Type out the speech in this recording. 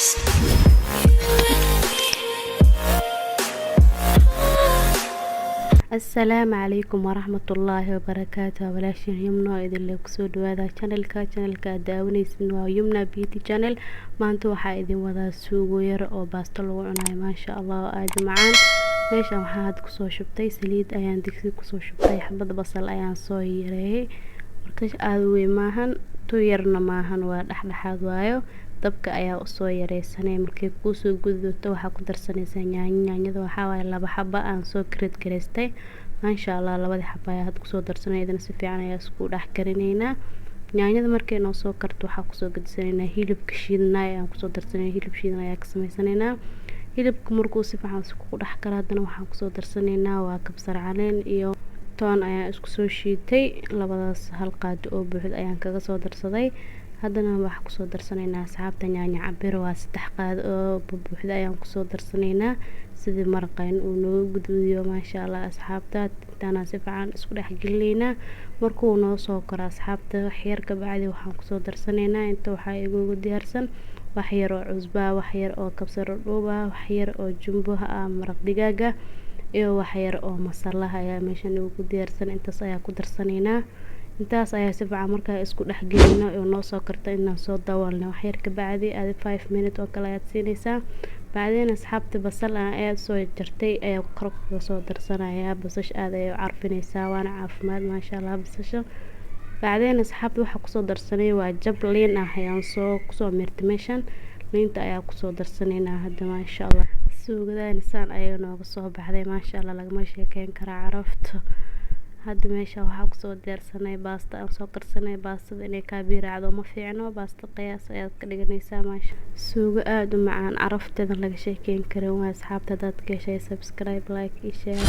Just you and me. Asalaamu calaykum waraxmatullaahi wabarakaatu. Walaashin Yumna oo idin kusoo dhawaada channelka aad daawanaysin waa Yumna Beauty Channel. Maanta waxaa idin wadaa suugo yar oo baasto lagu cunayo, maasha Allah, oo aada u macaan. Meeshan waxaa hadda kusoo shubtay saliid ayaan digsi kusoo shubtay, xabad basal ayaan soo yareeyay. Marka aada u weyn maahan, tu yarna maahan, waa dhexdhexaad waayo. Dabka ayaa usoo yareysanay. Markay kuusoo guduuto, waxaa ku darsanaysaa yaanyo. Yaanyada waxaa waaye laba xaba aan soo kareed gareystay, maasha Allah. Labadii xaba ayaa hadda kusoo darsanay, idana si fiican ayaa isku dhex karinaynaa. Yaanyada markay noo soo karto, waxaa kusoo gadisanaynaa hilibka shiidnaa ayaan kusoo darsanay. Hilib shiidan ayaa ka sameysanaynaa. Hilibka markuu si fiican iskugu dhex karo, haddana waxaan kusoo darsanaynaa waa kabsar caleen iyo toon ayaan isku soo shiitay. Labadaas hal qaado oo buuxda ayaan kaga soo darsaday. Haddana waxaa kusoo darsanaynaa, asxaabta, yaanyo cabir, waa 3 qaado oo buuxda ayaan kusoo darsanaynaa, sidii maraqayn uu nooga guduudiyo, maasha Allah. Asxaabta, intaana si fiican isku dhex gelinaynaa. Markuu noo soo koro, asxaabta, wax yar ka bacdi waxaan kusoo darsanaynaa, inta waxaa igugu diyaarsan wax yar oo cusba, wax yar oo kabsar dhuuba, wax yar oo jumboha ah, maraq digaaga iyo wax yar oo masalaha ayaa meeshan igu diyaarsan. Intaas ayaa ku darsanaynaa. Intaas ayaa si fiican markaa isku dhex gelino oo noo soo karta inaan soo daboolno. Wax yar ka bacdi, adi 5 minute oo kale ayaad siinaysaa. Bacdeen, asxaabta, basal aan aad soo jartay ayaa kor kaga soo darsanayaa. Basasha aad ayay u carfinaysaa, waana caafimaad, maasha Allah, basasha. Bacdeen, asxaabta, waxaa kusoo darsanay waa jab liin ah ayaan soo kusoo mirtay. Meeshan liinta ayaa kusoo darsanaynaa hadda, maasha Allah. Suugadaan saan ayay nooga soo baxday, maasha Allah, lagama sheekeyn karaa carafta. Hadda meesha waxaa kusoo diyaarsanay baasta aan soo karsanay. Baastada inay kaa biiraacdo ma fiicno, baasta qiyaas ayaad ka dhiganaysaa, maasha. Suugo aada u macaan, carafteeda laga sheekeyn karin waa. Asxaabta, hadaad ka heshay, subscribe, like iyo share.